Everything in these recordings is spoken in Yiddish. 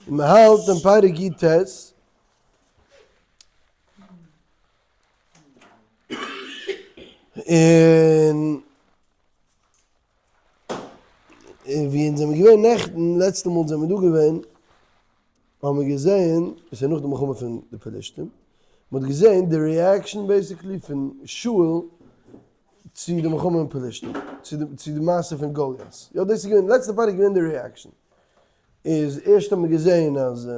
און מען האלט אין פרק י ט, און ווי אונז זעמיר געווען נעכטן, לעצטע מאל זעמיר דא געווען, האבן מיר געזען, עס איז נאך די מלחמה פון די פלישתים, מען האט געזען די reaction basically פון שאול צו די מלחמה אין פלישתים, צו די מעשה פון גוליית, יא דאס איז געווען, לעצטע פרק איז געווען די reaction, איז ערשט האט מען געזען אז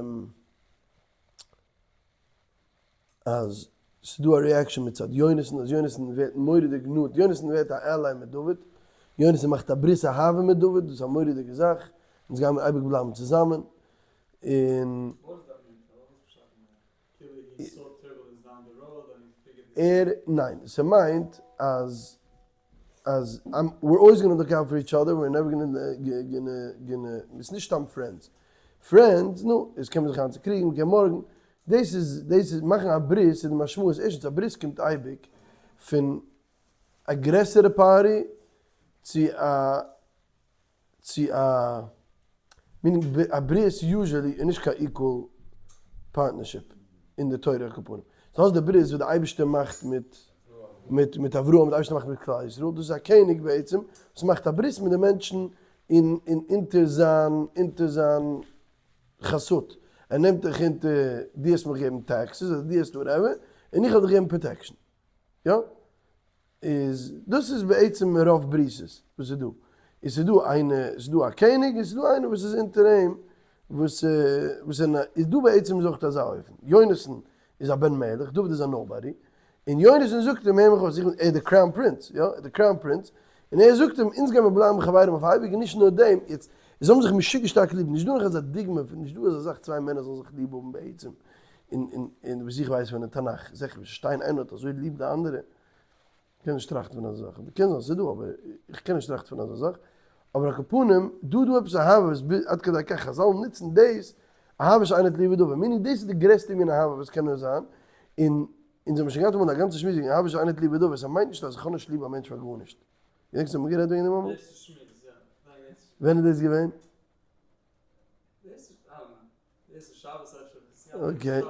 אז ס'איז דא א reaction מצד יונתן, אז יונתן ווערט מורא'דיג נאנט, יונתן ווערט א ally מיט דוד, יונתן מאכט א ברית אהבה מיט דוד, דאס איז א מורא'דיגע זאך, אונז גיימיר אייביג בלייבן צוזאמען, און. ער, ניין, ס'מיינט אז אז we're always gonna look out for each other, we're never gonna gonna gonna, ס'איז נישט סתם friends. Friends, נו, איז קען מען זיך היינט צוקריגן, מ'קען מארגן. דאס איז, דאס איז, מאכן א ברית איז די משמעות, ערשטנס א ברית קומט אייביג פון א גרעסערע party צו א צו א meaning א ברית usually איז נישט קיין equal partnership אין די תורה על כל פנים. דו האסט די ברית וואס די אייבערשטער מאכט מיט מיט מיט אברהם, די אייבערשטער מאכט מיט כלל ישראל, דאס איז א קעניג בעצם וואס מאכט א ברית מיט די מענטשן און און אונטער זיין אונטער זיין חסות, ער נעמט דיך אונטער, דו האסט מיך געגעבן taxes אדער דו האסט whatever, און איך האב דיך געגעבן protection. יא? איז דאס איז בעצם רוב ברית'ס וואס איז דא, איז ס'איז דא איינער, ס'איז דא א קעניג און ס'איז דא איינער וואס איז אונטער אים וואס וואס איז דא בעצם איז אויך אזא אופן, יונתן איז א בן מלך, דוד איז א nobody, און יונתן זאגט אים הער מיך אויס, איך בין, ער איז די crown prince, יא, ער איז די crown prince, און ער זאגט אים אונז גיימיר בלייבן חברים אויף אייביג און נישט נאר דעם, יעצט, זיי האבן זיך משוגע שטארק ליב, נישט דא נאך אזא דוגמא פון נישט דא אזא זאך צוויי מענער זאלן זיך ליב האבן בעצם, און און און וואס איך ווייס פון די תנך, זיכער וואס שטיין איינער האט אזוי ליב די אנדערע, קען נישט טראכטן פון אזא זאך, קען זיין ס'איז דא אבער איך קען נישט טראכטן פון אזא זאך, אבער על כל פנים דא איז דא עפעס אהבה וואס ביז עד כדי כך חזל נוצן דאס, אהבה שאינה תלויה בדבר, meaning דאס איז די גרעסטע מין אהבה וואס קען נאר זיין, און אונז האבן שוין געהאט אמאל א גאנצע שמועס וועגן אהבה שאינה תלויה בדבר, ס'מיינט נישט אז איך האב נישט ליב א מענטש פאר גארנישט, געדענקסט האבן מיר גערעדט וועגן דעם אמאל? ווען איז דאס געווען? Okay.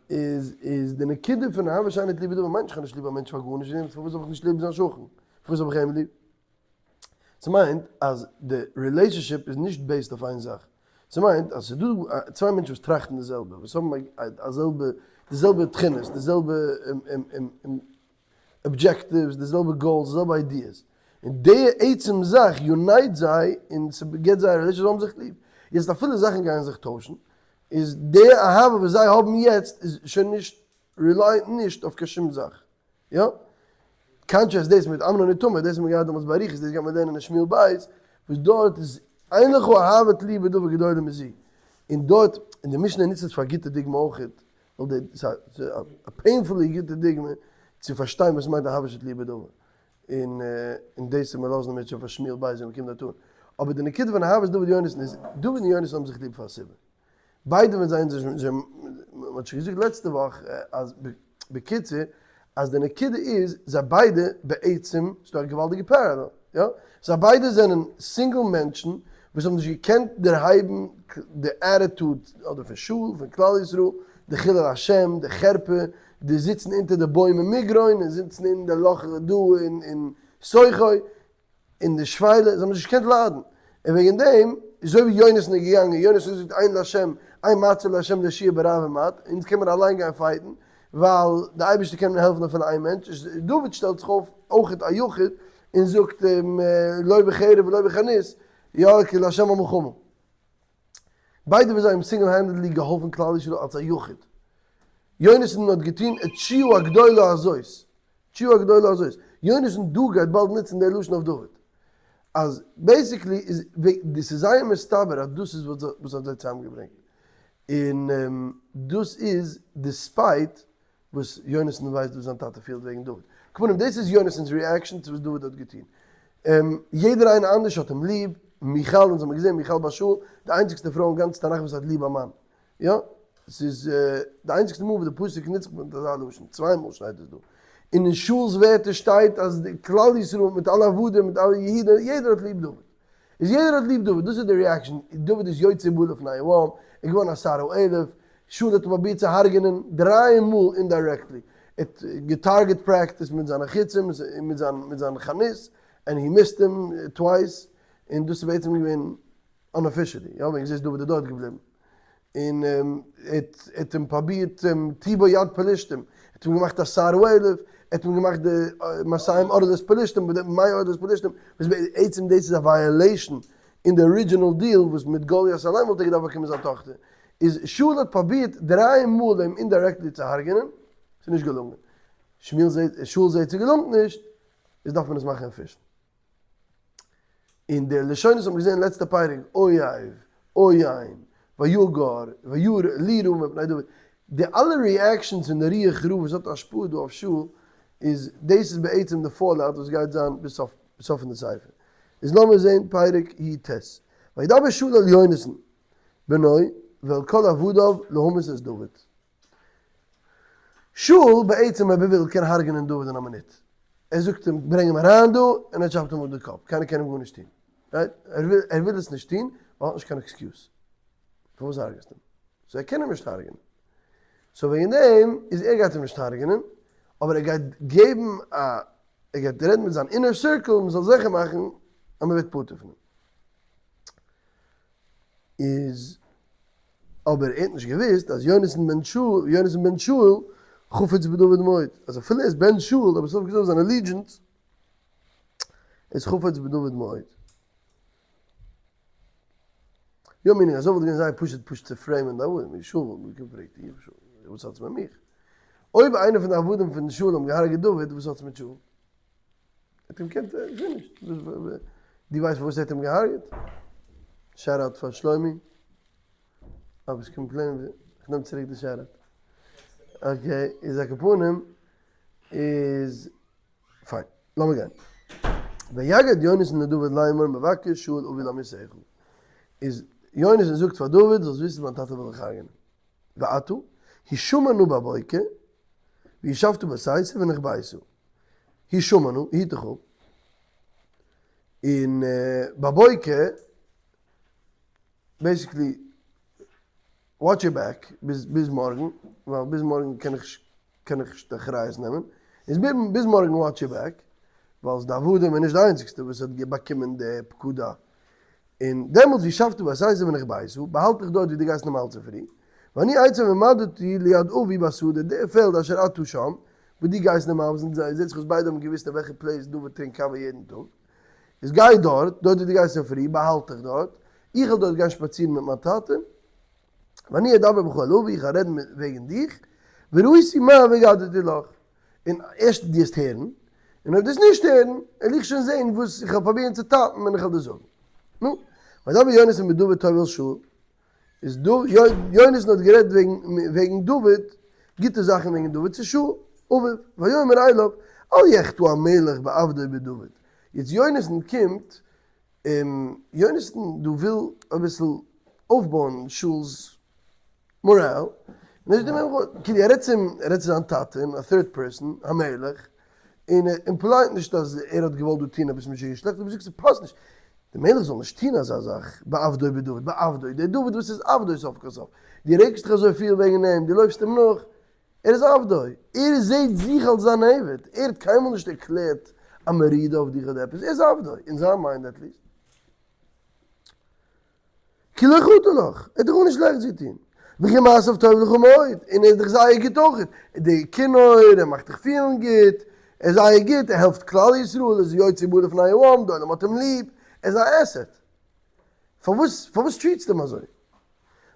איז איז די נקודה פון אהבה שאינה תלויה בדבר מיינט נישט כ'האב נישט ליב א מענטש פאר גארנישט, וועם פארוואס זאל איך נישט ליב זיין שכן? פארוואס האב איך אים ליב? ס'מיינט אז די relationship איז נישט based אויף איין זאך. ס'מיינט אז ס'איז דא צוויי מענטשן וואס טראכטן די זעלבע, וואס האבן א זעלבע די זעלבע תכונות, די זעלבע objectives, די זעלבע goals, די זעלבע ideas. און די עצם זאך unite זיי און ס'געט זיי א relationship, זיי האבן זיך ליב. יעצט אפילו זאכן גייען זיך טוישן, איז די אהבה וואס זיי האבן יעצט איז שוין נישט rely נישט אויף קיין שום זאך. יא? Contrast דאס מיט אמנון און תמר, דאס האט מען געהאט דעמאלטס באריכות, דאס גייט מען לערנען אין שמואל בית, וואס דארט איז אין לך אהבה תלויה בדבר גדולה מזו. און דארט, און די משנה נוצט עס פאר א גוטע דוגמא אויכעט, ווייל די ס'איז א painfully גוטע דוגמא צו פארשטיין וואס מיינט אהבה שתלויה בדבר. און און דאס וועט מען לאזן אם ירצה השם פאר שמואל בית ווען מ'קומט דארט אן. אבער די נקודה פון אהבת דוד יונתן איז, דוד און יונתן האבן זיך ליב פאר א סיבה. ביידע ווען זיי זיי מ'האט שוין געזאגט לעצטע וואך אז בקיצור אז די נקודה איז זיי ביידע בעצם ס'דא א געוואלדיגע parallel יא זיי ביידע זענען סינגל מענטשן וואס האבן נישט געקענט דערהייבן די attitude אדער פון שאול פון כלל ישראל די חילול השם די חרפה די זיצן אונטער די בוים אין מגרון און זיצן אין די לאך דא אין סוכו אין די שפלה, זיי האבן נישט געקענט ליידן, און וועגן דעם, אזוי ווי יונתן איז געגאנגען, יונתן האט געזאגט אין לה', אין מעצור לה' להושיע ברב ומעט, אונז קען מיר אליין גיין fight ן, ווייל די אייבערשטער קען העלפן אפילו איין מענטש, דוד שטעלט זיך אויף אויכעט א יחיד און זאגט לא בחרב ולא בחנית, יא כי לה' המלחמה. ביידע פון זיי האבן single handedly געהאלפן כלל ישראל אלס א יחיד. יונתן האט געטון את תשועה הגדולה הזאת. תשועה הגדולה הזאת. יונתן דא גייט באלד נוצן די לשון אויף דוד. אז basically איז ס'איז זייער מסתבר אז דאס איז וואס האט זיי צוזאמגעברענגט. און דאס איז despite וואס יונתן ווייסט וואס זיין טאטע פילט וועגן דוד. כמובן דאס איז יונתן'ס reaction צו וואס דוד האט געטון. יעדער איינער אנדערש האט אים ליב, מיכל, אונז האבן געזען מיכל בת שאול, די איינציגסטע פרוי אין גאנץ תנך וואס האט ליב א מאן. יא, ס'איז די איינציגסטע מאל וואס די פסוק נוצט מיט אזא לשון, צוויי מאל שטייט עס דא. און אין שאול'ס ווערטער שטייט אז כלל ישראל מיט אלע עבדים מיט אלע יהודה, יעדער האט ליב דוד. איז יעדער האט ליב דוד, דאס איז די reaction, דוד איז יוצא בו לפני העם, ער איז געווארן א שר האלף, שאול האט אים פרובירט צו הרג'נען דריי מאל indirectly, ער האט גע target practice מיט זיינע חיצים און מיט זיין מיט זיין חנית, and he missed him twice, און דאס איז בעצם געווען unofficially, יא, וועגן זה איז דוד דארט געבליבן. און ער האט אים פרובירט תיבא יד פלשתים, ער האט אים געמאכט א שר האלף, ער האט אים געמאכט די מאתים ערלת פלשתים, מאה ערלת פלשתים, וואס בעצם דאס איז א violation אין די original deal וואס מיט גוליית אליין וואלט ער געדארפט באקומען זיין טאכטער, איז שאול האט פרובירט דריי מאל אים indirectly צו הרג'נען, ס'איז נישט געלונגען, שמואל זעט, שאול זעט ס'געלונגט נישט, איז דארף מען עס מאכן official. און די לשונות האט מען געזען לעצטע פרק, אויב, עוין, ויגר, וירא, לירא מפני דוד, די אלע reactions פון די רוח רעה וואס האט השפעה דא אויף שאול, איז דאס איז בעצם די fallout וואס גייט זיין ביז סוף סוף פון די ספר. איז לאמיר זען פרק י ט. וידבר שאול אל יונתן בנו ואל כל עבדיו להמית את דוד. שאול בעצם אויב ער וויל קען הרג'נען דוד אין א מינוט. ער זאגט אים ברענג אים אריין דא און ער chop ט אים אפ די קאפ, קיינער קען אים גארנישט טון. right? ער וויל ער וויל עס נישט טון ווייל ער האט נישט קיין excuse. פארוואס הרג'סטו אים? so ער קען אים נישט הרג'נען. so וועגן דעם איז ער גייט אים נישט הרג'נען, אבער ער גייט געבן א ער גייט רעדן מיט זיין inner circle מען זאל זיכער מאכן אז מען ווערט פטור פון אים. איז אבער ער האט נישט געוואוסט אז יונתן בן שאול, יונתן בן שאול חפץ בדוד מאוד, אז אפילו ער איז בן שאול אבער סוף כל סוף זיין allegiance איז חפץ בדוד מאוד. יא meaning אזוי וואלט געווען זייער פשוט פשוט צו frame ען די עבדים, ווי שאול וואלט געפרעגט איך שאול וואס האטס מיט מיך? אויב איינער פון די עבדים פון שאול האבן געהארגעט דוד וואס האטס מיט שאול? האט אים געקענט איך וויל נישט דו ווייסט פארוואס ער האט אים געהארגעט? shout out פאר שלומי אבער איך complain איך נעם צוריק די shout out okay איז א כפנים איז פיין לאמיר גיין ויגד יונתן לדוד לאמור מבקש שאול אבי להמיתך איז יונתן זאגט פאר דוד זאלסט וויסן מיין טאטע וויל דיך הרג'נען ועתה השמר נא בבוקר וישבת בסתר ונחבאת השמר נא, היט דיך אפ, און בבוקר, basically, watch your back ביז מארגן, ווייל ביז מארגן קען איך קען איך נישט אחריות נעמען, איז ביז מארגן watch your back, ווייל די עבדים איז נישט די איינציגסטע וואס האט באקומען די פקודה, און דעמאלטס וישבת בסתר ונחבאת, באהאלט דיך דארט ווי דו גייסט נארמאל צופרי, ואני אצא ועמדתי ליד אבי בשדה, די פעלד אשר אתה שם, וואו דו גייסט נארמאל, וואס זעט זיך אויס ביידע האבן געוואוסט אין וועלכע place דוד טרינקט קאווע יעדן טאג, איז גיי דארט, דארט וואו דו גייסט צופרי, באהאלט דיך דארט, איך וועל דארט גיין שפאצירן מיט מיין טאטע, ואני אדבר בך אל אבי, איך וועל רעדן וועגן דיך, וראיתי מה והגדתי לך. און ערשט דו וועסט הערן, און אויב דו וועסט נישט הערן, וועל איך שוין זען וואס איך וועל פרובירן צו טאפן און איך וועל דיר זאגן. נו, וידבר יונתן בדוד טוב אל שאול, איז דא, יונתן האט גערעדט וועגן וועגן דוד, גוטע זאכן וועגן דוד צו שאול, אביו, ויאמר אליו, אל יחטא המלך בעבדו בדוד. יעצט יונתן קומט, און יונתן דא וויל אביסל אויפבויען שאול'ס מאראל, נישט די מלך, כאילו ער רעדט צום, ער רעדט צו זיין טאטע אין א third person, המלך, און ער imply ט נישט אז ער האט געוואלט דא טון עפעס משוגע שלעכט, אבער זאגט ס'פאסט נישט, די מלך זאל נישט טון אזא זאך, בעבדו בדוד, בעבדו, דער דוד וואס איז עבדו סוף כל סוף, דו רעגסט דיך אזוי פיל וועגן אים, דו לויפסט אים נאך, ער איז עבדו, ער זעט זיך אלס זיין עבד, ער האט קיינמאל נישט ערקלערט א מרידה אויף דיך אדער עפעס, ער איז עבדו, אין זיין mind at least. כי לא חטא לך, ער האט דיך גארנישט שלעכטס געטון, וכי מעשיו טוב לך מאוד, און ער איז דיך זייער גוט אויך, די כינור, ער מאכט דיך פילן גוט, ער איז זייער גוט, ער העלפט כלל ישראל, ער איז יוצא ובא לפני העם, די עולם האט אים ליב, ער איז א asset. פארוואס פארוואס treat סטו אים אזוי?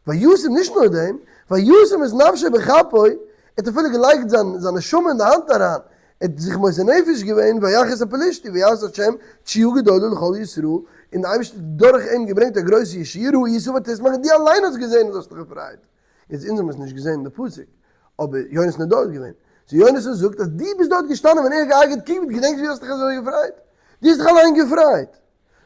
וישם נישט נאר דעם, וישם את נפשו בכפו, ער האט אפילו געלייגט זיין זיין נשמה אין די האנט אריין, ער האט זיך מוסר נפש געווען, ויך את הפלשתי, ויעש השם תשועה גדולה לכל ישראל, און די אייבערשטער האט דורך אים געברענגט א גרויסע ישועה, ראית ותשמח, און דו אליין האסט געזען און האסט דיך געפרייט. יעצט אונז האבן עס נישט געזען אין די פסוק, אבער יונתן איז דארט געווען. so יונתן זאגט אז דו ביסט דארט געשטאנען ווען ער האט געהארגעט קוק ווי דו געדענקסט ווי דו האסט דיך אזוי געפרייט? דו האסט דיך אליין געפרייט.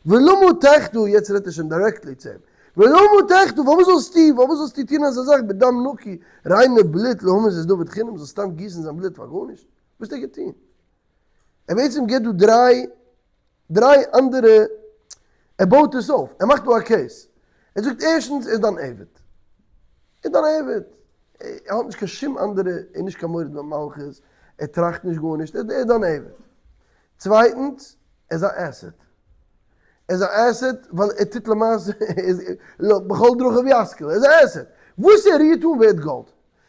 ולמה תחטא, יעצט רעדט ער שוין directly צו אים, ולמה תחטא, פארוואס זאלסטו, פארוואס זאלסטו טון אזא זאך בדם נקי, ריינע בלוט, להמית את דוד חינם, זאלסט סתם גיסן זיין בלוט פאר גארנישט, וואס האט ער געטון? ער בעצם גיבט דא דריי, דריי אנדערע. ער בויט עס אויף, ער מאכט דא א case, ער זאגט ערשטנס ער איז דיין עבד, ער איז דיין עבד, ער האט נישט קיין שום אנדערע, ער איז נישט קיין מורד במלכות, ער טראכט נישט גארנישט, ער איז דיין עבד. צווייטנס, ער איז א asset. ער איז א asset ווייל ער טוט למעשה, בכל דרכיו ישכיל, ער איז א asset. וואס ער רירט אן ווערט גאלד.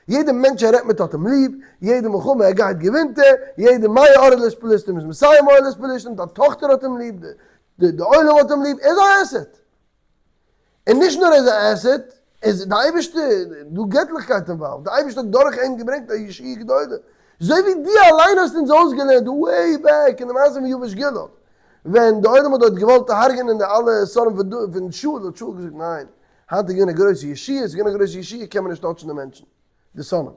יעדע מענטש ער רעדט מיט האט אים ליב, יעדע מלחמה ער גייט געווינט ער, יעדע מאה עורלת פלשתים איז מסיים עורלת פלשתים, דיין טאכטער האט אים ליב, די עולם האט אים ליב, ער איז א asset. און נישט נאר ער איז א asset, איז די אייבערשטער, דא געטליכקייט involved, די אייבערשטער האט דורך אים געברענגט א ישועה גדולה, אזוי ווי דו אליין האסט אונז אויסגעלערנט way back אין די מעשה פון יבש גלעד, ווען די עולם האט דארט געוואלט הרג'ענען די אלע שרים פון שאול, האט שאול געזאגט ניין, היינט איז געווען א גרויסע ישועה, עס איז געווען א גרויסע ישועה קען מען נישט touch ן די מענטשן, די שונאים.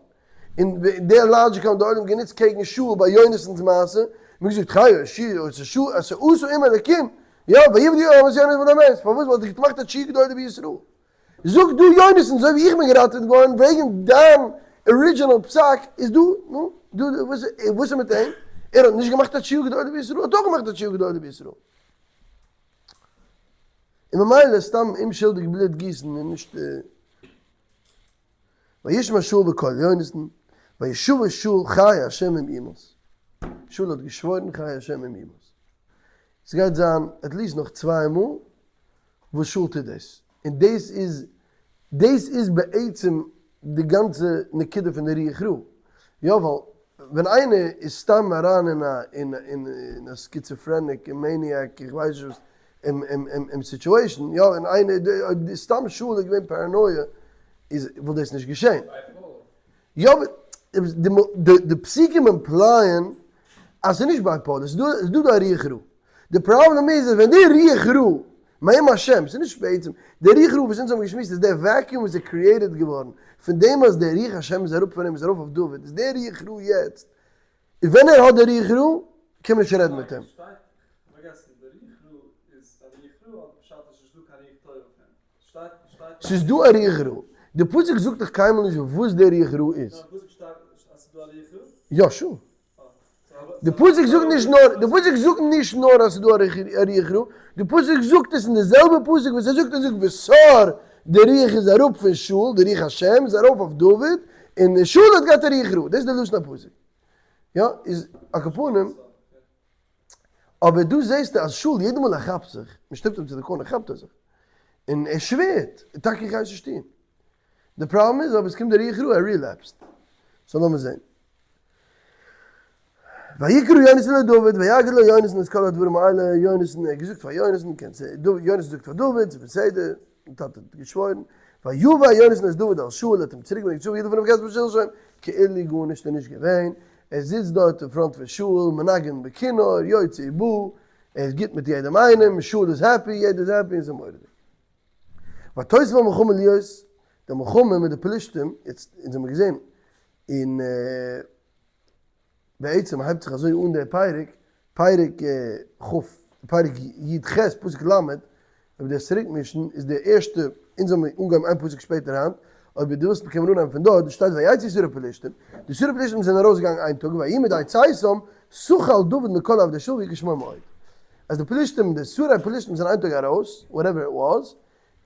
און די logic האבן די עולם גענוצט קעגן שאול ביי יונתן'ס מעשה, מען האט געזאגט חי אשר עשה עם אלקים, יא, ויאבדו יואב את יונתן ולמת, פארוואס? ווייל ער האט געמאכט א תשועה גדולה בישראל. זאגט דא יונתן, אזוי ווי איך בין געראטעוועט געווארן וועגן דיין original פסק, איז דא, נו, דא, וואס איז מיט אים? ער האט נישט געמאכט א תשועה גדולה בישראל? ער האט אויך געמאכט א תשועה גדולה בישראל. און ממילא סתם אומשולדיג בלוט גיסן איז נישט. וישמע שאול בקול יונתן, וישבע שאול חי השם אם ימות. שאול האט געשוואוירן חי השם אם ימות. ס'גייט זיין at least נאך צוויי מאל וואס שאול טוט דאס. און דאס איז, דאס איז בעצם די גאנצע נקודה פון די רוח רעה. יא ווייל ווען איינער איז סתם אריין אין א אין אין א schizophrenic און maniac איך ווייס נישט וואס און situation יא און איינער אויב סתם שאול איז געווען paranoia איז וואלט דאס נישט געשען. יא אבער די פסוקים imply ען אז ס'איז נישט bipolar ס'איז דא דא א רוח רעה. די פראבלעם איז אז ווען די רוח רעה מעם השם, ס'איז נישט בעצם, די רוח רעה וואס אונז האבן געשמועסט איז די vacuum וואס איז created געווארן פון דעם אז די רוח השם איז אראפ פון אים איז ארויף אויף דוד, איז די רוח רעה יעצט, און ווען ער האט די רוח רעה קען מען נישט רעדן מיט אים. ס'איז דא א רוח רעה, די פסוק זאגט דאך קיינמאל נישט וואס די רוח רעה איז. יא sure. די פסוק זאגט נישט נאר, די פסוק זאגט נישט נאר אז ס'איז דא א רוח רעה, די פסוק זאגט עס אין די זעלבע פסוק וואס ער זאגט, ער זאגט וסר, די רוח איז אראפ פון שאול, די רוח השם איז ארויף אויף דוד, און שאול האט געהאט א רוח רעה, דאס איז די לשון הפסוק. יא, איז על כל פנים, אבער דא זעסטו אז שאול יעדע מאל ער כאפט זיך, מען שטופט אים צו די corner כאפט ער זיך, און ער שווערט, טאקע איך גיי עס נישט טון. די פראבלעם איז אבער עס קומט די רוח רעה, ער relapse ט. so לאמיר זען. ויקרא יונתן לדוד ויגד לו יונתן את כל הדברים האלה, יונתן האט געזאגט פאר יונתן, קענסט יונתן זאגט פאר דוד, ס'איז בסדר, די טאטע האט געשוואוירן, ויבא יונתן את דוד אל שאול, האט אים צוריק געברענגט שאול וידע פניו כסף שלשום, כאילו גארנישט איז נישט געווען, ער זיצט דארט אין front פון שאול, מנגן בכינור, יוצא ובא, ער איז גוט מיט יעדעם איינעם, שאול איז happy, יעדער איז happy און ס'איז מורא'דיג. ותוסף המלחמה להיות, די מלחמה מיט די פלישתים, יעצט אונז האמיר געזען און בעצם הייבט זיך אזוי אן דער פרק, פרק כ', פרק י ח פסוק ל', אויב דו וועסט צוריק מישן, איז דער ערשטע, אונז האבן אנגעהויבן איין פסוק שפעטער היינט, אויב דו ווילסט קען מען אנהייבן פון דארט, דא שטייט ויצאו שרי פלשתים, די שרי פלשתים זענען ארויסגעגאנגען איין טאג, ויהי מדי צאתם, סכל דוד מכל עבדי שאול ויקרא שמו מאוד. אז די פלשתים, די שרי פלשתים זענען איין טאג ארויס, whatever it was,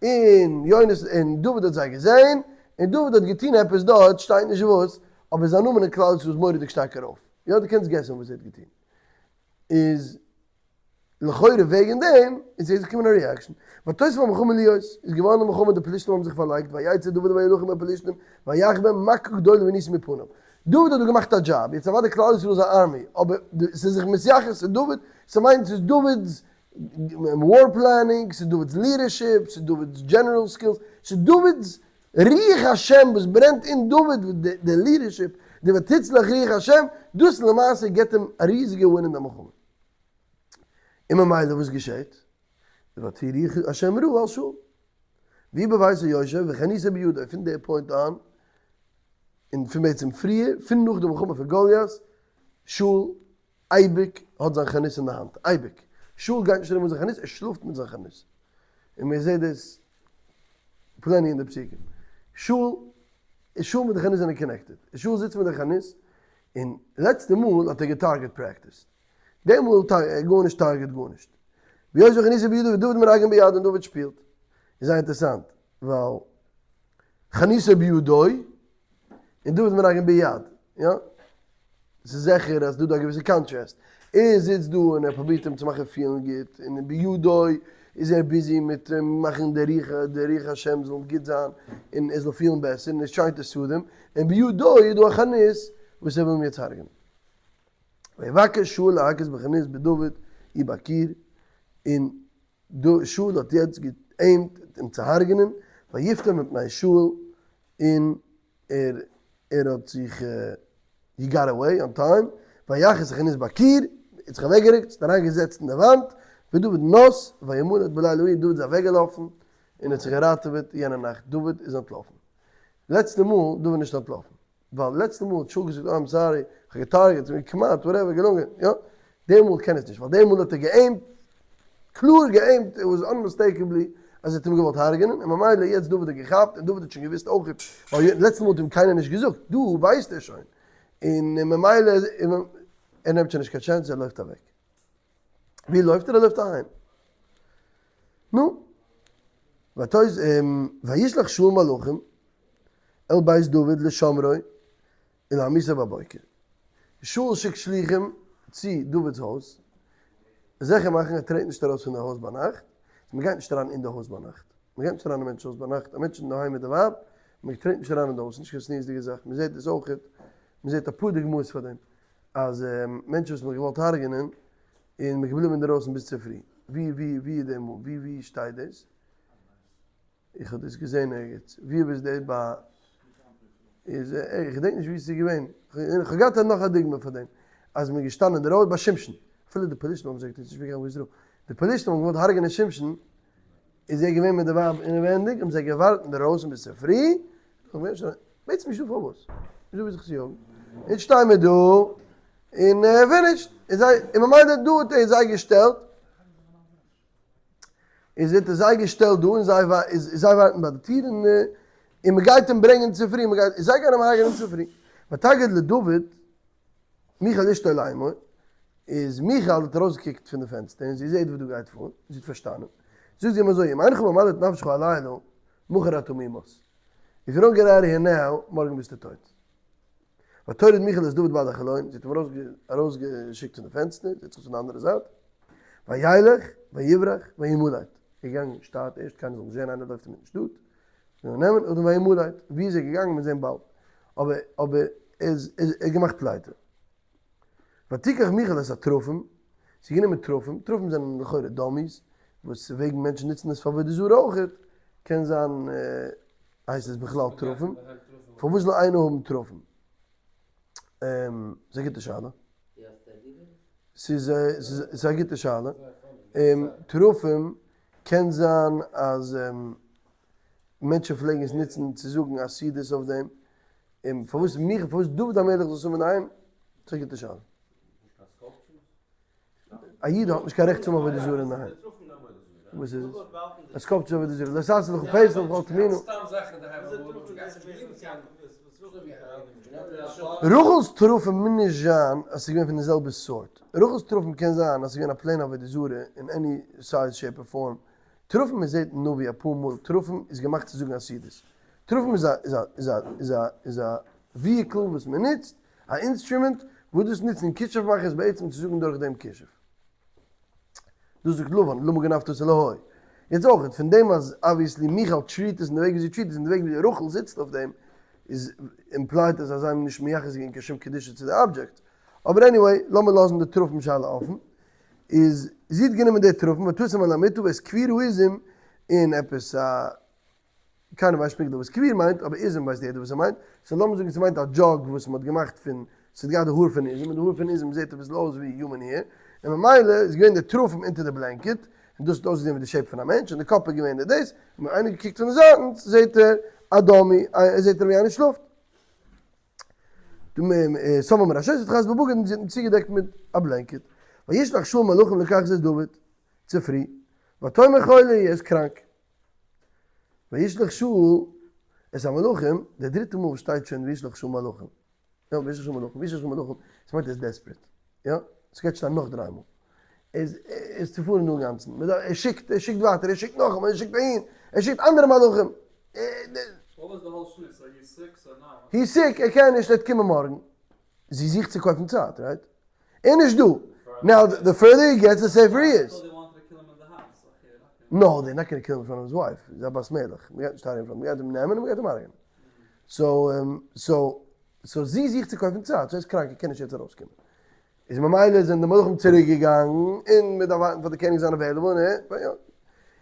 און יונתן און דוד האט זיי געזען, און דוד האט געטון עפעס דארט, שטייט נישט וואס, אבער זיין נאמען אין כלל ישראל איז מורא'דיג שטארק ארויף. יא, דו קענסט guess ן וואס ער האט געטון. איז לכאורה וועגן דעם איז יעצט געקומען א reaction. ותוסף המלחמה להיות, איז געווארן די מלחמה, די פלישתים האבן זיך פארלייגט, ויצא דוד וילחם בפלישתים, ויך בהם מכה גדולה ונסו מפניו. דוד האט דא געמאכט א דזשאב, יעצט אוודאי כלל ישראל איז א army, אבער ס'איז זיך מתייחס צו דוד, ס'מיינט ס'איז דוד'ס war planning, ס'איז דוד'ס leadership, ס'איז דוד'ס general skills, ס'איז דוד'ס רוח השם וואס ברענט אין דוד, די leadership, די ותצלח רוח השם, דאס למעשה גיבט אים א ריזיגע win אין די מלחמה. און ממילא וואס געשעט? ותהי רוח השם רעה על שאול. ויהי בביתו יושב וחניתו בידו, פון די point אן, און פון בעצם פריער, פון נאך די מלחמה פון גוליית, שאול אייביג האט זיין חנית אין די האנט, אייביג. שאול גייט נישט ארום מיט זיין חנית, ער שלאפט מיט זיין חנית. און מען זעט דאס plenty אין די פסוקים. שאול, שאול מיט די חנית זענען connected. שאול זיצט מיט די חנית, און לעצטע מאל האט ער גע target practice ט. די מאל גארנישט target גארנישט. ויושב חניתו בידו ודוד מנגן ביד און דוד שפילט. איז זייער אינטערעסאנט ווייל חניתו בידו און דוד מנגן ביד, יא? ס'איז זיכער אז דא דא א געוויסע contrast. ער זיצט דא און ער פרובירט אים צו מאכן פילן גוט, און בידו איז ער busy מיט מאכן די רוח, די רוח השם זאל גוט זיין און ער זאל פילן בעסער און ער איז trying to soothe אים, און בידו איז דא א חנית וואס ער וויל אים יעצט הרג'נען. ויבקש שאול להכות בחנית בדוד היא בקיר, און שאול האט יעצט גע aim ט אים צו הרג'נען, ויפטר מפני שאול, און ער ער האט זיך he got away on time, ויך את החנית בקיר, ער האט זיך אוועקגערוקט, זיך אריינגעזעצט אין די וואנט, ודוד נס, וימלט בלילה ההוא, דוד איז אוועקגעלאפן, און האט זיך געראטעוועט יענע נאכט, דוד איז אנטלאפן. לעצטע מאל דוד נישט אנטלאפן. ווייל לעצטע מאל האט שאול געזאגט I'm sorry, איך האב גע target, כמעט, whatever, געלונגען, יא? די מאל קען עס נישט, ווייל די מאל האט ער גע aim ט, קלאר גע aim ט, it was unmistakably אז ער האט אים געוואלט הרג'נען, און ממילא יעצט דוד האט געכאפט, און דוד האט שוין געוואוסט אויך, ווייל לעצטע מאל האט אים קיינער נישט געזאגט, דא ווייסט ער שוין, און ממילא ער נעמט שוין נישט קיין chance, ער לויפט אוועק. ווי לויפט ער? ער לויפט אהיים. נו, וישלח שאול מלאכים אל בית דוד לשמרו ולהמיתו בבוקר. שאול שיקט שליחים צו דוד'ס הויז, זיכער מאכן ער טרעט נישט ארויס פון די הויז ביינאכט, מען גייט נישט אריין אין די הויז ביינאכט, מען גייט נישט אריין אין מענטש'ס הויז ביינאכט, א מענטש איז אינדערהיים מיט די ווייב, מען טרעט נישט אריין אין די הויז, ס'איז נישט קיין צניעות'דיגע זאך, מען זעט דאס אויכעט, מען זעט אפאר דוגמאות פאר דעם. אז מענטשן וואס מ'האט געוואלט הרג'נען און מ'איז געבליבן אינדערויסן ביז צופרי. ווי ווי ווי איז די מאל? ווי ווי שטייט דאס? איך האב דאס געזען ערגעץ. ווי איז דאס ביי איז איך געדענק נישט ווי עס איז געווען. איך האב געהאט נאך א דוגמא פאר דעם. אז מ'איז געשטאנען אינדערויסן ביי שמשון. אפילו די פלישתים האבן זיך געטון, ס'איז נישט געווען קיין די פלישתים האבן געוואלט הרג'נען שמשון, איז ער געווען מיט די ווייב אינעווענדיג, האבן זיי געווארט אינדערויסן ביז צופרי, בעצם נישטא פארוואס, נישטא ווי זיך צו יאגן, אונז שטיי מיר דא און finished, און זיי, און ממילא דא האט ער זיי געשטעלט, איז האט ער זיי געשטעלט דא און זיי זיי ווארטן ביי די טיר און און מען גייט אים ברענגען צופרי, מען גייט, זיי גייען אים הרג'נען צופרי, ותגד לדוד מיכל אשתו לאמור, איז מיכל האט ארויסגעקוקט פון די פענסטער און זי זעט וואס דא גייט פאר, זי האט פארשטאנען, זאגט זי אים אזוי, אם אינך ממלט נפשך הלילה, מחר אתה מומת. If you don't get out of here now, מארגן ביסטו טויט. ותורד מיכל את דוד בעד החלון, זי האט אים ארויסגעשיקט פון די פענסטער, זי האט זיך פון די אנדערע זייט, וילך, ויברח, וימלט. ער איז געגאנגען שטאט ערשט, קיינער זאל נישט זען איינער לויפט אינמיטן שטאט, זאל אים נעמען, אדער וימלט. ווי איז ער געגאנגען מיר זען באלד. אבער אבער ער איז ער האט געמאכט פלייטע. ותקח מיכל את התרפים, זי האט גענומען תרפים, תרפים זענען לכאורה dummies, וואס וועגן מענטשן נוצן עס פאר עבודה זרה אויכעט, קען זיין הייסט עס בכלל תרפים, פארוואס זאל איינער האבן תרפים? ס'איז א גוטע שאלה. ס'איז ס'איז א גוטע שאלה. תרפים קען זיין אז מענטשן פלעגן עס נוצן צו זאגן עתידות אויף דעם, און פארוואס מיך, פארוואס דוד המלך זאל עס האבן אינדערהיים? ס'איז א גוטע שאלה. א איד האט נישט קיין רעכט צו האבן עבודה זרה אינדערהיים. וואס איז עס? א sculpture עבודה זרה. לא תעשה לך פסל וכל תמונה. רחל'ס תרפים מוז נישט זיין אז ס'איז געווען פון די זעלבע סארט. רחל'ס תרפים קען זיין אז ס'איז געווען א plain עבודה זרה אין any size shape or form. תרפים מען זעט אין נביא אפאר מאל תרפים איז געמאכט צו זאגן עתידות. תרפים איז א איז א איז א איז א איז א vehicle וואס מען נוצט, א instrument, וואס דאס נוצן כישוף מאכן איז בעצם צו זאגן דורך דעם כישוף. דאס זאגט לבן, למה גנבת את אלהי. יעצט אויך, פון דעם אז obviously מיכל treat עס אין די וועג ווי זי treat עס און די וועג ווי רחל זיצט אויף דעם, איז implied אז זיי האבן נישט מייחס געווען קיין שום קדושה צו די אבדזשעקט. אבער anyway, לאמיר לאזן די תרפים שאלה אפן. איז זי האט גענומען די תרפים ותשם על המטה ואת כביר העזים און עפעס א קיינער ווייסט פונקטליך וואס כביר מיינט, אבער עזים ווייסט יעדער וואס ער מיינט, so לאמיר זאגן ס'מיינט א jug וואס מ'האט געמאכט פון, ס'האט געהאט די האר פון עזים, און די האר פון עזים זעט אביסל אויס ווי human hair, און ממילא איז געווען די תרפים אונטער די blanket, און דאס האט אויסגעזען ווי די shape פון א מענטש, און די קאפ איז געווען די דאס, און ווען איינער געקוקט פון די זייטן זעט ער א dummy, זעט ער ווי איינער שלאפט. שמה מראשו ותכסה בבגד און זי האט אים צוגעדעקט מיט א blanket. וישלח שאול מלאכים לקחת את דוד, צופרי, ותאמר חולה ער איז קראנק. וישלח שאול את המלאכים, די דריטע מאל וואס שטייט שוין וישלח שאול מלאכים, יא וישלח שאול מלאכים, וישלח שאול מלאכים, עס מיינט ער איז desperate, יא, עס גייט שטיין נאך דריי מאל. איז איז צופארן דא אינגאנצן, ער שיקט, ער שיקט ווייטער, ער שיקט נאכאמאל, ער שיקט אהין, ער שיקט אנדערע מלאכים. He sick, ער קען נישט, ער וועט קומען מארגן. זי זוכט צו קויפן צייט, right? ער איז נישט דא. Now, the further he gets, the safer he איז. No, they're not gonna kill him in front of his wife. זי איז א בת מלך. מ'גייט נישט הרג'ענען פאר, מ'גייט אים נעמען און מ'גייט אים הרג'ענען. So, so, so זי זוכט צו קויפן צייט, so ער איז קראנק, ער קען נישט יעצט ארויסקומען. איז ממילא זענען די מלאכים צוריק געגאנגען און מען דארף ווארטן פאר די קעניג זיין available און ער יא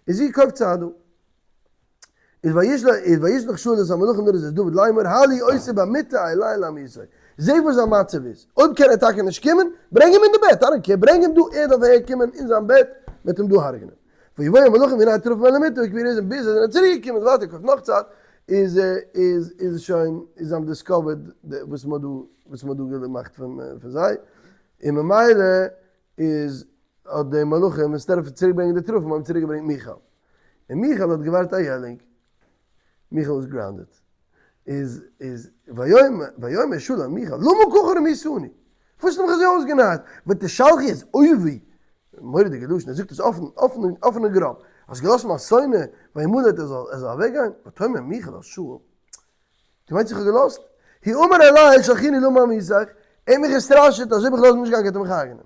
איז זי קויפט צייט דא איז וישלח איז וישלח שאול את המלאכים לראות את דוד לאמור הלא אותו במיטה אלי להמיתו זע וואס זיין מצב איז אויב קען ער טאקע נישט קומען ברענג אים אין די בעט I don't care ברענג אים דא ער דארף אהער קומען אין זיין בעט מען וועט אים דא הרג'נען ויבואו המלאכים והנה הטרפים אל המיטה וכפי רזם ביז זיי זענען צוריק געקומען ווייטער קויפט נאך צייט איז איז איז שוין איז זיי האבן discovered וואס מען האט דא וואס מען האט דא געמאכט פון פון זיי און ממילא איז האט די מלאכים instead of צוריק ברענגען די טרפים האבן צוריק געברענגט מיכל און מיכל האט געווארט א יערלינג מיכל איז grounded איז איז ויאמר ויאמר שאול אל מיכל למה ככה רמיתני וואס האסטו מיך אזוי אויסגענארט ותשלחי את אויבי מורא'דיגע לשון, ער זאגט עס אפן, אפן, אפן און גראב, האסט געלאזט מיין שונא וימלט ער זאל, ער זאל אוועקגיין, ותאמר מיכל אל שאול, דו מיינסט איך האב געלאזט? הוא אמר אלי שלחיני למה אמיתך, ער האט מיך געסטראשעט אז אויב איך לאז אים נישט גיין גייט ער מיך הרג'נען.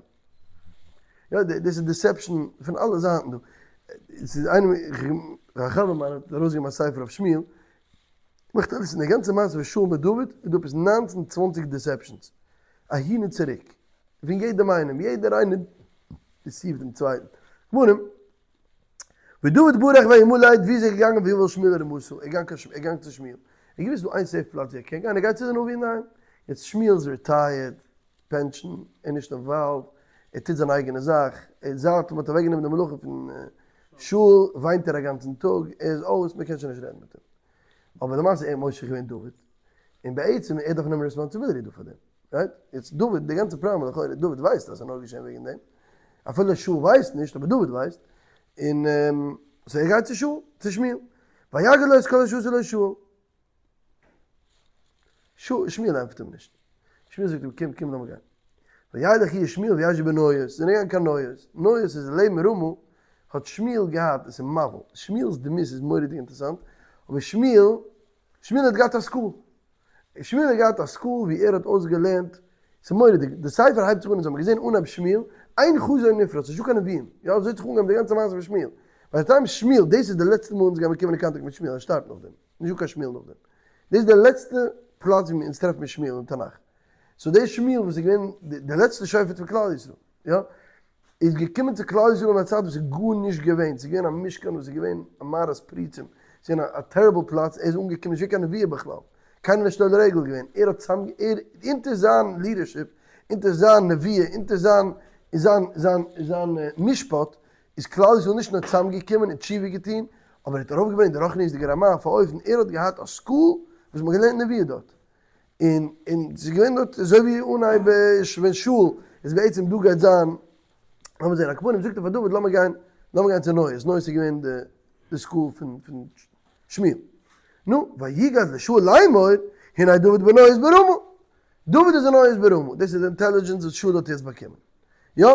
יא, דאס איז deception פון אלע זייטן דא. עס איז איינער, א חבר מיינער האט ארויסגעגעבן א ספר אויף שמואל, מאכט אלעס אין די גאנצע מעשה פון שאול מיט דוד איז דא עפעס ניינצן צוואנציג deceptions, אהין און צוריק. פון יעדעם איינעם, יעדער איינער deceive ט דעם צווייטן. כמובן, ודוד ברח וימלט, ווי איז ער געגאנגען ויבא אל שמואל הרמתה, ער איז געגאנגען צו שמואל, ער האט געוואוסט דא איין safe פלאץ ווי ער קען גיין, ער גייט צו די נביא אינדערהיים, יעצט שמואל איז retired, pension, ער איז נישט involved, ער טוט זיין אייגענע זאך, ער זייט מען האט אוועקגענומען די מלוכה פון שאול וויינט ער א גאנצן טאג, ער איז אויס, מען קען שוין נישט רעדן מיט אים. אבער למעשה ער האט מושך געווען דוד, און בעצם ער דארף נעמען responsibility דא פאר דעם. Right? יעצט דוד, די גאנצע פראבלעם לכאורה, דוד ווייסט אז ס'איז נאר געשען וועגן דעם, אפילו שאול ווייסט נישט, אבער דוד ווייסט, און so ער גייט צו שאול, צו שמואל, ויגד לו את כל אשר עשה לו שאול. שמואל ענטפערט אים נישט. שמואל זאגט אים, קום, קום לאמיר גיין. וילך הוא ושמואל וישבו בניות, זיי זענען געגאנגען קיין ניות, ניות איז לעבן רמה, האט שמואל געהאט, עס איז מבהיל, שמואל'ס דמות איז מורא'דיג אינטערעסאנט, אבער שמואל, שמואל האט געהאט א school. שמואל האט געהאט א school ווי ער האט אויסגעלערנט, ס'איז מורא'דיג, די ספר הייבט זיך אן, אונז האבן געזען אנהייב שמואל, אין חזון נפרץ, נישטא קיין נביאים, יא אזוי האט זיך אנגעהויבן די גאנצע מעשה פון שמואל, by the time שמואל, דאס איז די לעצטע מאל אונז גיימיר קומען אין קאנטאקט מיט שמואל, ער שטארבט נאכדעם, נישטא קיין שמואל נאכדעם, דאס איז די לעצטע פלאץ ווי אונז טרעפן מיר שמואל אין תנך, so דער שמואל וואס איז געווען די לעצטע שופט פון כלל ישראל, יא, איז געקומען צו כלל ישראל אין א צייט וואס איז גארנישט געווען, ס'איז געווען א משכן וואס איז געווען א מערת פריצים, ס'איז געווען א terrible פלאץ, ער איז אנגעקומען נישט געווען קיין נבואה בכלל, קיינער נישט עולה רגל געווען, ער האט צאם ער אונטער זיין leadership, אונטער זיין נבואה, אונטער זיין זיין זיין זיין משפט, איז כלל ישראל נישט נאר צאם געקומען און תשובה געטון, אבער ער האט ארויפגעברענגט די רוחניות'דיגע רמה אויף א אופן, ער האט געהאט א school וואס מ'האט געלערנט נבואה דארט, און און ס'איז געווען דארט אזוי ווי אנהייב ווען שאול איז בעצם דא גייט זיין, לאמיר זעהן, על כל פנים זאגט ער פאר דוד לאמיר גיין, לאמיר גיין צו ניות, ניות איז געווען די די school פון פון שמואל. נו, ויגד לשאול לאמור, הנה דוד בניות ברמה. דוד איז אין ניות ברמה, דאס איז די intelligence וואס שאול האט יעצט באקומען. יא,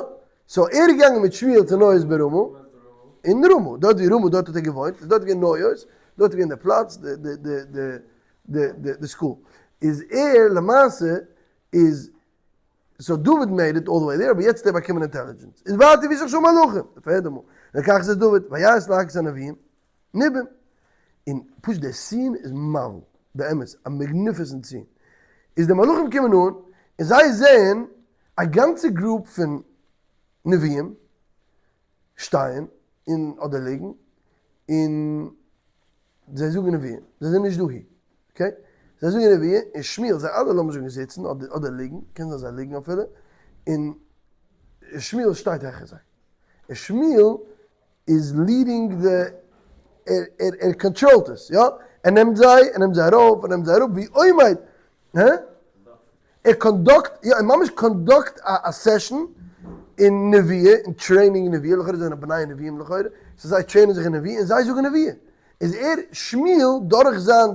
so ער איז געגאנגען מיט שמואל צו ניות ברמה, אין רמה, דארט ווי רמה דארט האט ער געוואוינט, איז דארט געווען ניות, דארט איז געווען די פלאץ, די די די די די די די school איז ער למעשה איז so דוד made it all the way there אבער יעצט האט ער באקומען intelligence איז ווייטער ווי זיך שוין מלאכים די פערדע מאל לקח זה דוד ויעש להכות הנביאים ניבאים און פשוט די scene איז מבהיל באמת א magnificent scene איז די מלאכים קומען אן און זיי זעען א גאנצע group פון נביאים שטייען און אדער ליגן און זיי זאגן נביאים, זיי זענען נישט דאהי, okay? זיי זאגן נביאים און שמואל, זיי אלע לאמיר זאגן זיצן אדער אדער ליגן, קען זיין זיי ליגן אפילו, און שמואל שטייט העכער זיי, און שמואל איז leading די, ער ער ער control ט עס, יא? ער נעמט זיי, ער נעמט זיי ארויף, ער נעמט זיי אראפ, ווי עומד, הע? ער conduct, יא ער ממש conduct א session אין נביאה, אין training נביאה, לכאורה זענען בני נביאים לכאורה, so זיי train ען זיך אין נביאה און זיי זאגן נביאה, איז ער שמואל דורך זיין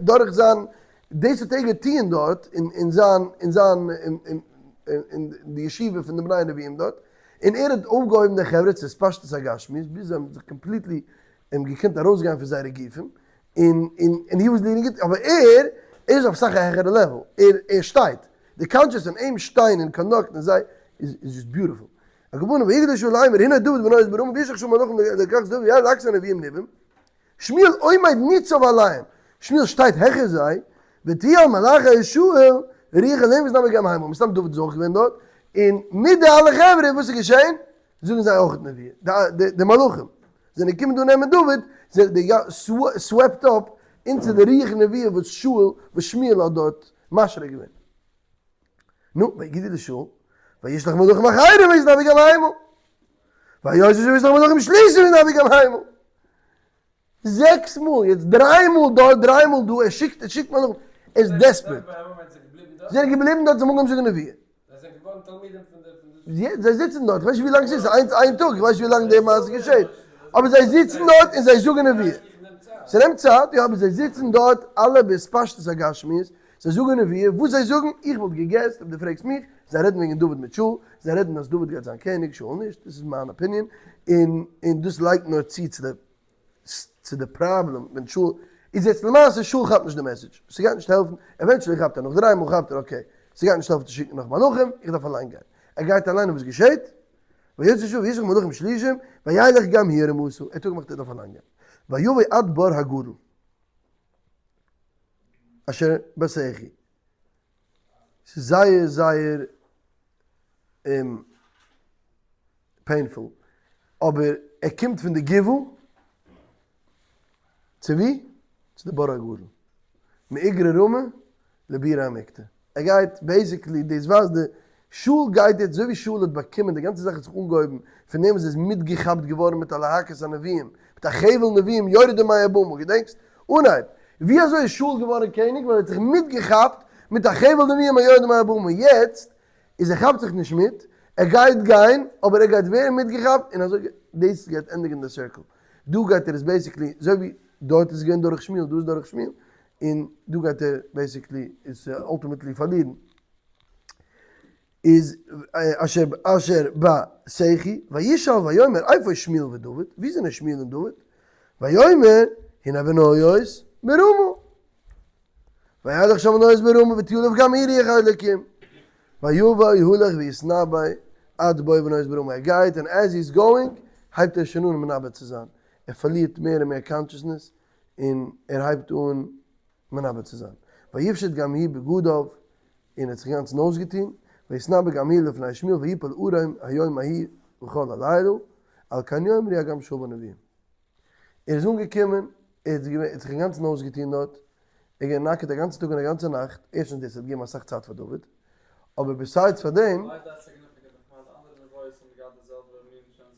דורך זיין דאס האט ער געטוען דארט אין זיין אין זיין אין די ישיבה פון די בני נביאים דארט, און ער האט אויפגעהויבן די חברה צו התפשטות הגשמיות ביז זיי האבן זיך completely געקענט ארויסגיין פון זייערע גופים, און און he was leading it, אבער ער איז אויף סאך א העכערע level, ער ער שטייט, די conscious פון אים שטיין און connect ן זיי איז איז just beautiful. הכוונה ויגדל שאול לאמר הנה דוד בניות ברמה וישלח שאול מלאכים לקחת דוד וירא להכות הנביאים נבאים, שמואל עומד ניצב עליהם, שמואל שטייט העכער זיי, ותהי על מלאכי שאול רוח אלהים ויתנבאו גם המה, מסתם דוד איז אויך געווען דארט, און מיט די אלע חברה וואס איז געשען? זאגן זיי אויך נבואה, די מלאכים זענען געקומען דא נעמען דוד, זיי they got swept up into די רוח נבואה וואס שאול וואס שמואל האט דארט משרה געווען. נו, ויגידו לשאול, וישלח מלאכים אחרים ויתנבאו גם המה. ויוסף וישלח מלאכים שלישים ויתנבאו גם המה. זעקס מאל, יעצט דריי מאל דארט, דריי מאל דא, ער שיקט, ער שיקט מלאכים, ער איז desperate. זיי זענען געבליבן דארט, זיי האבן אנגעהויבן זאגן נבואה. זיי זענען געווארן תלמידים פון די פון די. זיי זיצן דארט, כ'ווייס נישט ווי לאנג ס'איז, איינס איין טאג, כ'ווייס נישט ווי לאנג די מעשה געשעט, אבער זיי זיצן דארט און זיי זאגן נבואה. ס'נעמט צייט, יא, אבער זיי זיצן דארט אלע בהתפשטות הגשמיות, זיי זאגן נבואה, וואס זיי זאגן, איך וואלט גע guess ט אויב דו פרעגסט מיך, זיי רעדן וועגן דוד מיט שאול, זיי רעדן אז דוד גייט זיין קעניג, שאול נישט, דאס איז מיין opinion, און און דאס לייגט נאר צו צו די צו די פראבלעם ווען שאול איז יעצט למעשה שאול כאפט נישט די message, ס'גייט נישט העלפן, eventually כאפט ער נאך דריי מאל כאפט ער okay, ס'גייט נישט העלפן צו שיקן נאך מלאכים, איך דארף אליין גיין, ער גייט אליין און וואס געשעט? ויוצא שאול וישלח מלאכים שלישים וילך גם הוא הרמתה, ער האט אפגעמאכט ער דארף אליין גיין, ויבוא עד בור הגדול אשר בסכי, ס'איז זייער זייער painful, אבער ער קומט פון די גבעה צו ווי? צו די בור הגדול, מאיגרא רמא לבירא עמיקתא, ער גייט basically, דאס ווייזט די שאול גייט יעצט אזוי ווי שאול האט באקומען, די גאנצע זאך האט זיך אנגעהויבן פון דעם וואס ער איז מיטגעכאפט געווארן מיט א להקת הנביאים, מיט א חבל נביאים יורדים מהבמה, געדענקסט? אנהייב, ווי אזוי איז שאול געווארן קעניג? ווייל ער האט זיך מיטגעכאפט מיט א חבל נביאים היורדים מהבמה, יעצט איז ער כאפט זיך נישט מיט, ער גייט גיין, אבער ער גייט ווערן מיטגעכאפט, און אזוי דאס גייט ענדיגן די circle, דא גייט ער עס basically, אזוי ווי דארט איז געווען דורך שמואל, דא איז דורך שמואל, און דא גייט ער basically עס ultimately פארלירן. איז אשר אשר בסכי, וישאל ויאמר איפה שמואל ודוד, ווי זענען שמואל און דוד? ויאמר הנה בניות ברמה. וילך שם בניות ברמה ותהי עליו גם היא רוח האלקים. ויבא הלך ויתנבא עד בוא בניות ברמה. ער גייט און as he is going הייבט ער שוין אן מנבא צו זיין. ער פארלירט מער און מער consciousness און ער הייבט אן מנבא צו זיין. ויפשט גם הוא בגדיו און ער האט זיך אינגאנצן אויסגעטון, ויתנבא גם הוא לפני שמואל ויפול ערום היום ההוא וכל הלילה, על כן יאמרו הגם שאול בנביאים. ער איז אנגעקומען, ער האט זיך אינגאנצן אויסגעטון דארט, ער איז געווען נאקעט א גאנצן טאג און א גאנצע נאכט, ערשטנס דאס האט געגעבן אסאך צייט פאר דוד, אבער besides פאר דעם,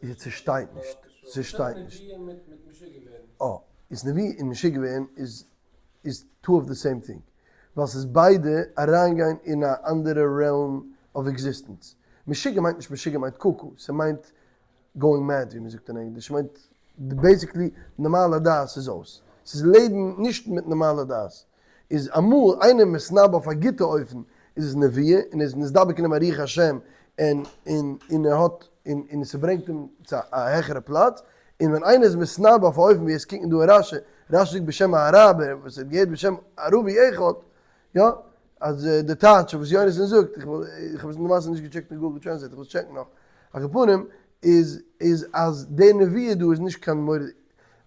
יעצט ס'שטייט נישט, ס'שטייט נישט. אה, איז נביא און משוגע ווערן איז איז two of the same thing, ווייל ס'איז ביידע אריינגיין אין א אנדערע realm of existence. משוגע מיינט נישט משוגע מיינט קוקו, ס'מיינט going mad ווי מ'זאגט אין ענגליש, ס'מיינט basically נארמאלע דעת איז אויס, ס'איז לעבן נישט מיט נארמאלע דעת. איז אמאל איינער מתנבא אויף א גוטע אופן איז עס נבואה און ער איז נתדבק אין אים א רוח השם און און און ער האט און און ס'ברענגט אים צו א העכערע פלאץ, און ווען איינער איז מתנבא אויף א אופן ווי עס קוקן דא אין רשי, רשי זאגט בשם האראבער וואס ער האט געהערט בשם ערבי אחד, יא, אז די טייטש וואס יונתן זאגט, איך איך האב עס למעשה נישט געטשעקט אין Google Translate, איך וועל עס טשעקן נאך, על כל פנים איז איז אז די נבואה דא איז נישט קיין מורא,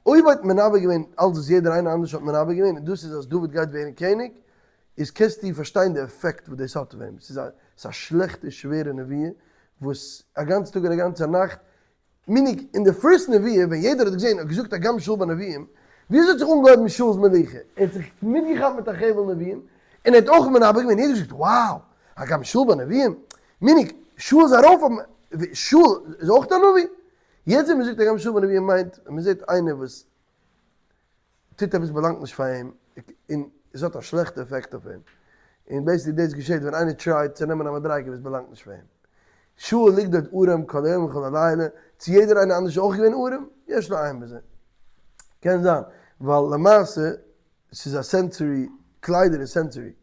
אויב האט מנבא געווען אלץ וואס יעדער איינער אנדערש האט מנבא געווען און דאס איז אז דוד גייט ווערן קעניג, איז קענסטו פארשטיין די עפעקט וואס דאס האט אויף אים, ס'איז א ס'איז א שלעכטע שווערע נבואה וואס א גאנץ טאג און א גאנצע נאכט, meaning אין די first נבואה ווען יעדער האט געזען האט געזאגט הגם שאול בנביאים, וויאזוי האט זיך אנגעהויבן שאול'ס מלוכה? ער האט זיך מיטגעכאפט מיט א חבל נביאים און ער האט אויך מנבא געווען, יעדער האט געזאגט wow הגם שאול בנביאים, meaning שאול איז ארויף אויף שאול איז אויך א נביא? יעצט ווען מ'זאגט הגם שאול בנביאים מיינט ווען מ'זעט איינער וואס טוט עפעס באלאנגט נישט פאר אים און עס האט א שלעכטע עפעקט אויף אים, און basically דאס געשעט ווען איינער try ט צו נעמען א מדריגה וואס באלאנגט נישט פאר אים. שאול ליגט דארט ערום כל היום וכל הלילה, צו יעדער איינער אנדערש איז אויך געווען ערום? יש לעיין בזה. קען זיין, ווייל למעשה ס'איז א sensory, קליידער איז sensory,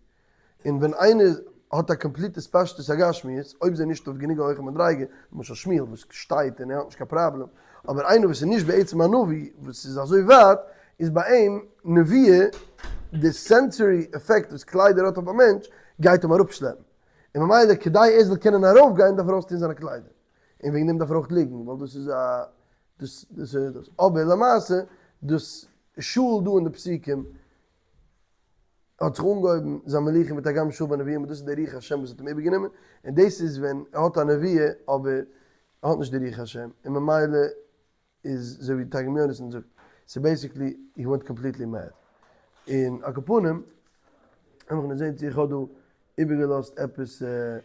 און ווען איינער האט א complete התפשטות הגשמיות, אויב איז ער נישט אויף גענוג א הויכע מדריגה, למשל שמואל וואס שטייט און ער האט נישט קיין פראבלעם, אבער איינער וואס איז נישט בעצם א נביא, וואס איז אזוי ווייט, איז ביי אים נביאה, די sensory effect וואס קליידער האט אויף א מענטש, גייט אים אראפשלעפן. און ממילא כדי ער זאל קענען ארויפגיין דארף ער אויסטון זיינע קליידער. און וועגן דעם דארף ער אויך ליגן, ווייל דאס איז א דאס דאס איז דאס. אבער למעשה דאס שאול דא אין די פסוקים האט זיך אנגעהויבן זיין מלוכה מיט הגם שאול בנביאים, און דאס איז דער רוח השם וואס האט אים איבערגענומען, און דאס איז ווען ער האט א נביאה אבער ער האט נישט די רוח השם, און ממילא איז אזוי ווי תרגום יונתן זאגט, ס'איז basically he went completely mad. און על כל פנים, לאמיך נאר זען צו איך האב דא איבערגעלאזט עפעס. אה,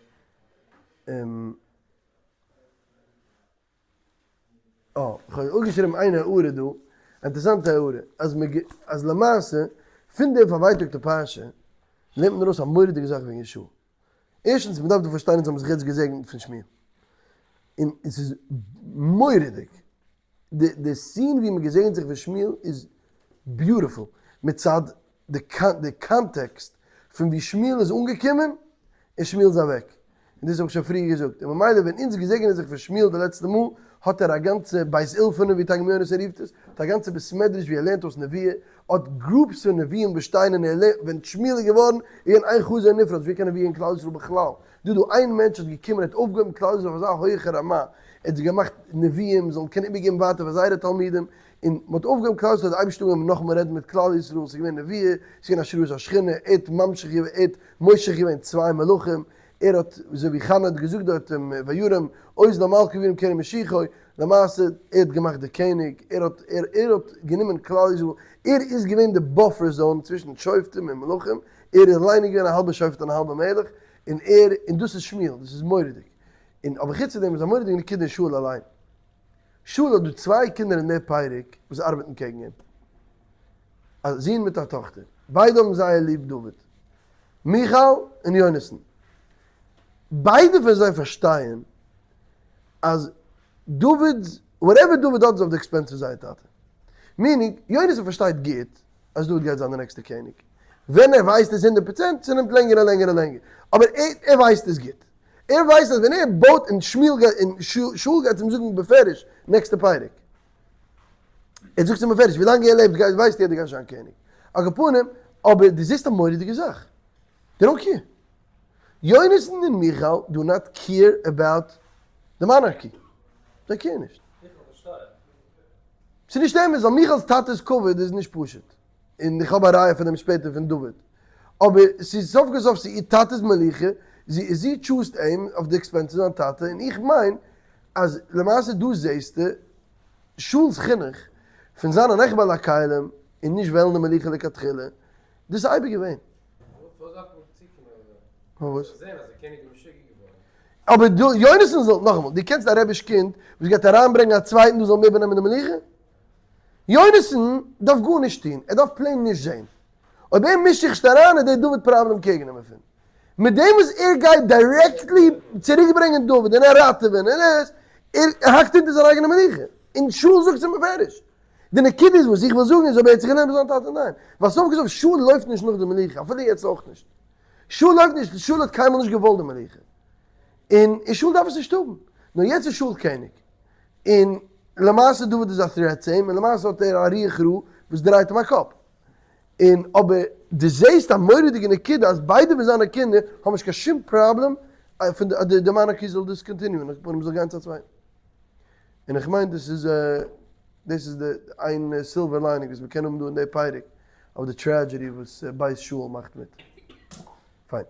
איך האב אפגעשריבן איין הערה דא, א אינטערעסאנטע הערה, אז מ אז למעשה, פון די פארווייטאגטע פרשה, לערנט מען ארויס א מורא'דיגע זאך וועגן ישוע. ערשטנס, מען דארף דא פארשטיין אונז האבן זיך יעצט געזעגנט פון שמואל. און עס איז מורא'דיג. די די scene ווי מען געזעגנט זיך פון שמואל איז beautiful. מצד די די context פון ווי שמואל איז אנגעקומען און שמואל איז אוועק. און דאס האב איך שוין פריער געזאגט. און ממילא ווען אונז געזעגענען זיך פון שמואל די לעצטע מאל, האט ער א גאנצע בית אולפנא ווי תרגום יונתן רופט עס, האט א גאנצע בית מדרש ווי ער לערנט אויס נביאה, האט groups פון נביאים וואס שטייען און ער לערנט, ווען שמואל איז געווארן איז געווען איין חזון נפרץ, ווי קיין נביא אין כלל ישראל בכלל, דא דא איין מענטש האט געקומען ער האט אויפגעהויבן כלל ישראל אויף אזא הויכע רמה, ער האט געמאכט נביאים זאלן קענען איבערגעבן ווייטער פאר זייערע תלמידים, און מען האט אויפגעהויבן כלל ישראל האט די אייבערשטער אנגעהויבן נאכאמאל רעדן מיט כלל ישראל, ס'איז געווען נביאה, ס'איז געווען השראת השכינה, ער האט ממשיך געווען, ער האט מושח געווען צוויי מלכים, ער האט, אזוי ווי חנה האט געזאגט דארט וירם עוז למלכו וירם קרן משיחו, למעשה ער האט געמאכט די קעניג, ער האט ער ער האט גענומען כלל ישראל, ער איז געווען די buffer zone צווישן שופטים און מלכים, ער איז אליין איז געווען א האלבע שופט און א האלבע מלך, און ער, און דאס איז שמואל, דאס איז מורא'דיג. און אבער חוץ פון דעם איז א מורא'דיגע נקודה אין שאול אליין. שאול האט דא צוויי קינדער אין דער פרק וואס ארבעטן קעגן אים. א זון מיט א טאכטער. ביידע האבן זייער ליב דוד. מיכל און יונתן. ביידע פון זיי פארשטייען אז דוד, whatever דוד האט איז אויף די expense פון זייער טאטע. meaning, יונתן פארשטייט גוט אז דוד גייט זיין די נעקסטע קעניג. ווען ער ווייסט עס 100%, ס'נעמט לענגער און לענגער און לענגער. אבער ער ווייסט עס גוט. ער ווייסט אז ווען ער בויט און שמואל גייט און שאול גייט אים זאגן בפירוש נעקסטע פרק. ער זאגט אים בפירוש ווילאנג ער לעבט גייט ווייסט יעדער גייט זיין קעניג. על כל פנים, אבער דו זעסט א מורא'דיגע זאך. They don't care. יונתן און מיכל do not care about the monarchy. זיי care ן נישט. ס'איז נישט אמת ווייל מיכל'ס טאטע'ס כבוד איז נישט פשוט. און איך האב א ראיה פון דעם שפעטער פון דוד. אבער ס'איז סוף כל סוף ס'איז איר טאטע'ס מלוכה, זי זי choose ט אים אויף די expense פון זיין טאטע, און איך מיין אז למעשה דא זעהסטו שאול'ס חינוך פון זיין א נחבא אל הכלים און נישט וועלן די מלוכה לכתחילה, דאס איז אייביג געווען. פארוואס? אבער דו יונתן זאל, נאכאמאל, דו קענסט א רעביש קינד וואס גייט אריינברענגען א צווייטן דא זאל אים איבערנעמען די מלוכה? יונתן דארף גארנישט טון, ער דארף plain נישט זען. אויב ער מישט זיך נישט אריין איז דער דוד פראבלעם קעגן אים ערפינדן. מיט דעם וואס ער גייט directly צוריקברענגען דוד און ער ראטעווען און עס, ער האקט אונטער זיין אייגענע מלוכה. און שאול זאגט עס אים בפירוש. די נקודה איז וואס איך וויל זאגן איז אויב ער האט זיך געלערנט ביי זיין טאטע ניין. ווייל סוף כל סוף שאול לויפט נישט נאך די מלוכה, אפילו יעצט אויך נישט. שאול לויפט נישט, שאול האט קיינמאל נישט געוואלט די מלוכה. און שאול דארף עס נישט האבן. נאר יעצט איז שאול קעניג. און למעשה דוד איז א threat צו אים, און למעשה האט ער א רוח רעה וואס דרייט אים א קאפ. און אבער דו זעהסט א מורא'דיגע נקודה אז ביידע פון זיינע קינדער האבן נישט קיין שום פראבלעם פון די די monarchy זאל discontinue ען, און מ'זאל גיין צו א צווייטן. און איך מיין דאס איז דאס איז די איין silver lining וואס מ'קען האבן דא אין די פרק אויף די tragedy וואס בית שאול מאכט מיט. פיין.